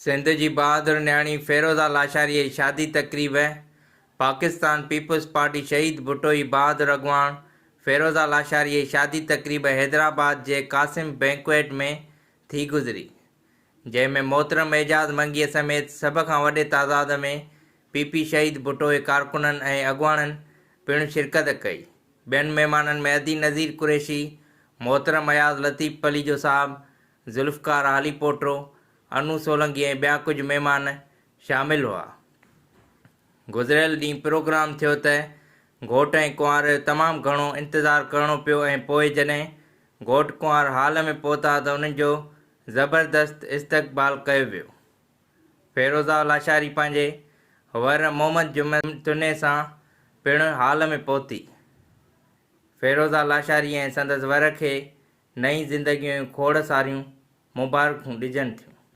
سنڌ جي بهادر نياڻي فيروزه لاشاري جي شادي تقريب پاڪستان پيپلز پارٽي شهيد ڀٽو جي بهادر اڳواڻ فيروزه لاشاري جي شادي تقريب حيدرآباد جي قاسم بينڪوئيٽ ۾ ٿي گذري جنهن ۾ محترم اعجاز منگيء سميت سڀ کان وڏي تعداد ۾ پي پي شهيد ڀٽو جي ڪارڪنن ۽ اڳواڻن پڻ شرڪت ڪئي ٻين مهمانن ۾ ادي نذير قريشي، محترم اياز لطيف پليجو صاحب، ذوالفقار هاليپوٽو، انو سولنگي ۽ ٻيا ڪجهه مهمان شامل هئا. گذريل ڏينهن پروگرام ٿيو ته گهوٽ ۽ ڪنوار جو تمام گهڻو انتظار ڪرڻو پيو ۽ پوء جڏهن گهوٽ ڪنوار هال ۾ پهتا ته انهن جو زبردست استقبال ڪيو ويو. فيروزه لاشاري پنهنجي ور محمد جمن تني سان پڻ هال ۾ پهتي. فيروزه لاشاري ۽ سندس ور کي نئين زندگيء جون کوڙ ساريون مبارڪون ڏجن ٿيون.